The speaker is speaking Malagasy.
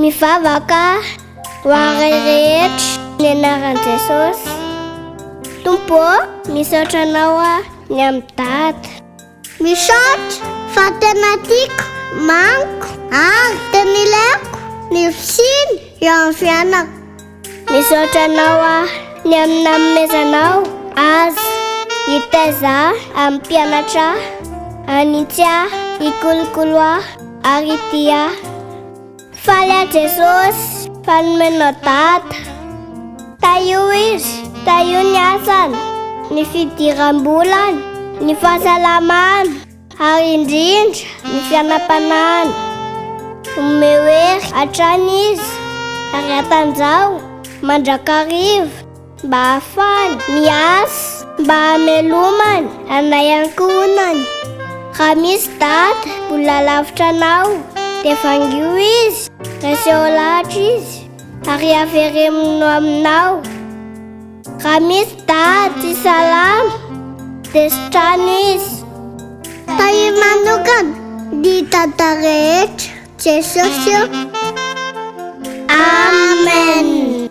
Mivavaka ho an'ny ray rehetra ny anaran'i Jesosy. Tompo ô, misaotra anao aho ny amin'i Dada. Misaotra fa tena tiako, mamiko ary tena ilaiko ny fisiany eo amin'ny fiainako. Misaotra anao aho ny amin'ny nanomezanao azy hitaiza ahy hampianatra ahy, hanitsy ahy, hikolokolo ahy ary hitia ahy. Faly aho Jesosy fa nomenao Dada. Tahio izy, tahio ny asany, ny fidiram-bolany, ny fahasalamany ary indrindra ny fiainam-panahiny. Omeo hery hatrany izy ary hatanjaho mandrakariva. Mba hahafahany miasa mba hamelomany anay ankohonany. Raha misy dada mbola lavitra anao dia vangio izy, reseho lahatra izy ary avereno aminao. Raha misy dada tsy salama dia sitrano izy. Tahio manokana ny dada rehetra Jesosy ô. Amen.